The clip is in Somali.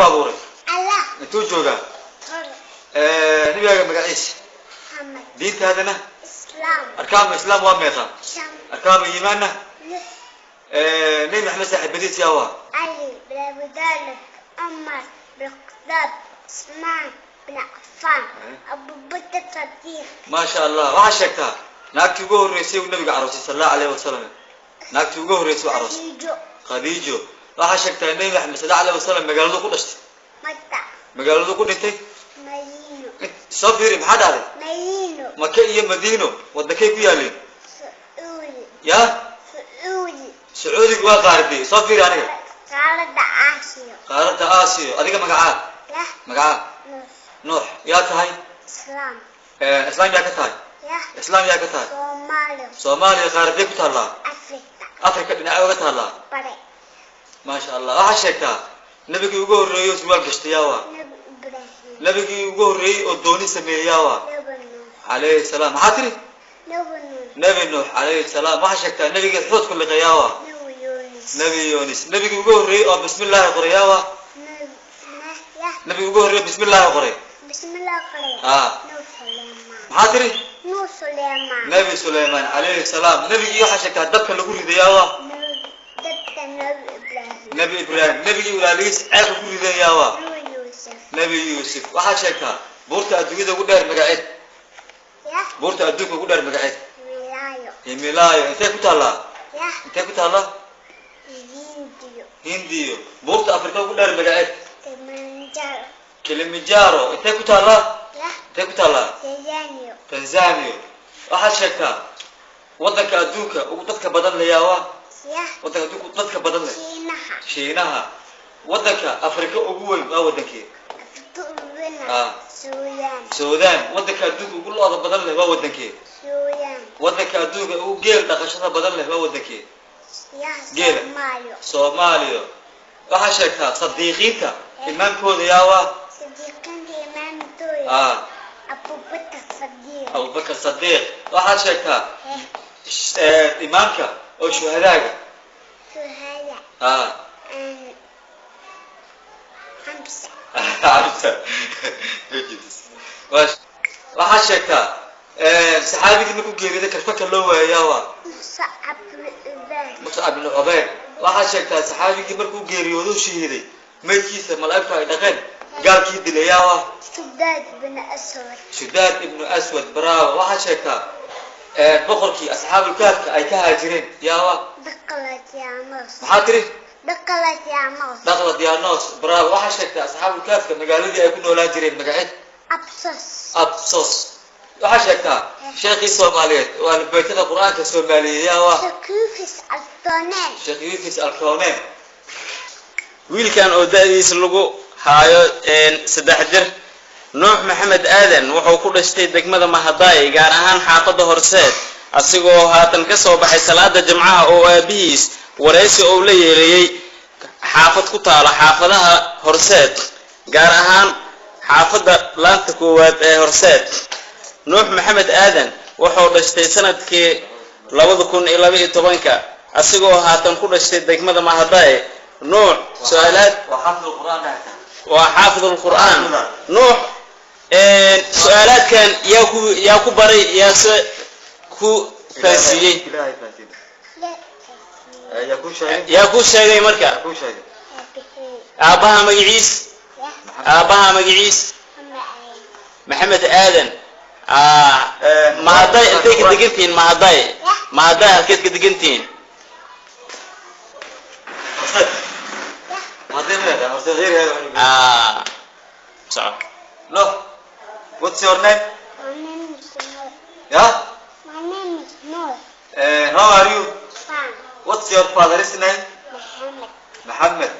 Yaa ku abuuray? Allah. Intuu joogaa? Kor. Nabigaaga magaciisa? Muhammad. Diintaadana? Islam. Arkaanu Islaam waa meeqa? Shan. Arkaanu iimaanna? Lix. Nebi Maxamed saaxiibadiis yaa waa? Ali bin Abi Talib, Umar bin Khattab, Usman bin Affan, Abu Bakr Sadiq. Maasha Allah. Waxaa sheegtaa naagtii ugu horreysay uu nabiga aroosay, sal Allahu alayhi wasalam, naagtii ugu horreysay uu aroosay. Khadiijo. Khadiijo. Waxaa sheegtaa Nebi Maxamed sal Allahu alayhi wasalam magaaladu ku dhashtay? Maka. Magaaladu ku dhintay? Madiino. Soo fiiri, maxaa dhahday? Madiino. Maka iyo Madiino wadankay ku yaaleen? Sacuudi. Yaa? Sacuudi. Sacuudiga waa qaaradey? Soo fiiri aniga. Qaaradda Aasiyo. Qaaradda Aasiyo. Adiga magacaa? Yah. Magacaa? Nuux. Nuux. Yaa tahay? Islaam. Islaam yaa ka tahay? Yah. Islaam yaa ka tahay? Soomaaliya. Soomaaliya qaaradee ku taallaa? Afrika. Afrika dhinacee uga taallaa? Bare. Maasha Allah. Waxaa sheegtaa nabigii ugu horreeyey oo surwaal gashtay yaa waa? Nabi Ibrahim. Nabigii ugu horreeyey oo dooni sameeyey yaa waa? Nabi Nuux. Calayhi salaam. Maxaa tiri? Nabi Nuux. Nebi Nuux calayhi salaam. Waxaa sheegtaa nabigii xuudku liqay yaa waa? Nabi Yuunus. Nebi Yunis. Nabigii ugu horreeyey oo bismillaahi qoray yaa waa? Nabi yah. Nabigii ugu horreeyey bismillaahi qoray? Bismillah qoray. Ah. Nuux Suleymaan. Maxaa tiri? Nuux Suleymaan. Nebi Suleymaan calayhi salaam. Nabigii waxaa sheegtaa dabka lagu riday yaa waa? Nabi dadka Nabi Ibrahim. Nebi Ibraahim. Nabigii walaalihiis ceelka ku riday yaa waa? Nabi Yuusuf. Nebi Yuusuf. Waxaa sheegtaa buurta adduunyada ugu dheer magaceed. Yah. Buurta adduunka ugu dheer magaceed. Wilaayo. Himilaayo. Intee ku taallaa? Yah. Intee ku taallaa? Hindiyo. Hindiyo. Buurta Afrika ugu dheer magaceed. Kilimanjaro. Kilimanjaro. Intee ku taallaa? Yah. Intee ku taallaa? Tanzania. Tanzania. Waxaad sheegtaa waddanka adduunka ugu dadka badan leh yaa waa? Yah. Waddanka adduunka ugu dadka badan leh. Shiinaha. Shiinaha. Waddanka Afrika ugu weyn waa wadankee? Afrika ugu weyn. Ah. Suudaan. Suudaan. Waddanka adduunka ugu lo'da badan leh waa wadankee? Suudaan. Waddanka adduunka ugu geel dhaqashada badan leh waa wadankee? Yah. Geela. Soomaaliya. Soomaaliya. Waxaa sheegtaa sadiiqiinta imaamkooda yaa waa? Sadiiqinta imaamtooda. Ah. Abubakar Sadiiq. Abubakar Sadiiq. Waxaad sheegtaa imaamka oo shuhadaaga. Shuhada. Ah. Xamsa. Xamsa. Waxaad sheegtaa saxaabigii markuu geeriyooday karfaka loo waayay yaa waa? Muscab bin Cubayr. Muscab bin Cubayr. Waxaad sheegtaa saxaabigii markuu geeriyoodo shahiiday, maydkiisa malaa'igtu ay dhaqeen, gaalkii dilay yaa waa? Sudaad bin Aswad. Sudaad ibnu Aswad, bravo. Waxaad sheegtaa boqorkii asxaabulkaafka ay ka haajireen yaa waa? Daqlatianos. Maxaa tiri? Daqlatianos. Dhaqladianos, bravo. Waxaad sheegtaa asxaabulkaafka magaaladii ay ku noolaan jireen magaceed. Absos. Absos. Waxaad sheegtaa sheekhii Soomaaliyeed oo albaytada Qur-aanka Soomaaliyeed yaa waa? Shakufis Altonen. Sheekh Yusuf Alkoonen. Wiilkan oo da'diisa lagu haayo 3 jir, Nuux Maxamed Aadan, wuxuu ku dhashtay degmada Mahadaay, gaar ahaan xaafadda Horseed, asigoo haatan ka soo baxay salaada Jimcaha oo aabihiis waraysi ou la yeeleeyey xaafad ku taala xaafadaha Horseed, gaar ahaan xaafadda laanta koowaad ee Horseed. Nuux Maxamed Aadan wuxuu dhashtay sanadkii 2012-ka, asigoo haatan ku dhashtay degmada Mahadaay. Nuux, su-aalaad. Waa xaafid Qur-aan dhahta. Waa xaafid Alqur'aan. Nuux, su-aalaadkan yaa ku baray, yaase ku fahansiiyey? Ilaahay fahansiiyey. Yaa kuu sheegay? Yaa ku sheegay marka? Yaa kuu sheegay? Aabbaha magaciis? Aabbaha magaciis? Maxamed Aadan. Mahaday intay ka degantihiin? Mahaday, Mahaday halkeed ka degantihiin? Horseed. Hadday ma leedahay Horseed heer. Ah, soco. Nuux, what's your name? My name is Noor. Yeah. My name is Noor. How are you? Fine. What's your father's name? Muhammad. Muhammad.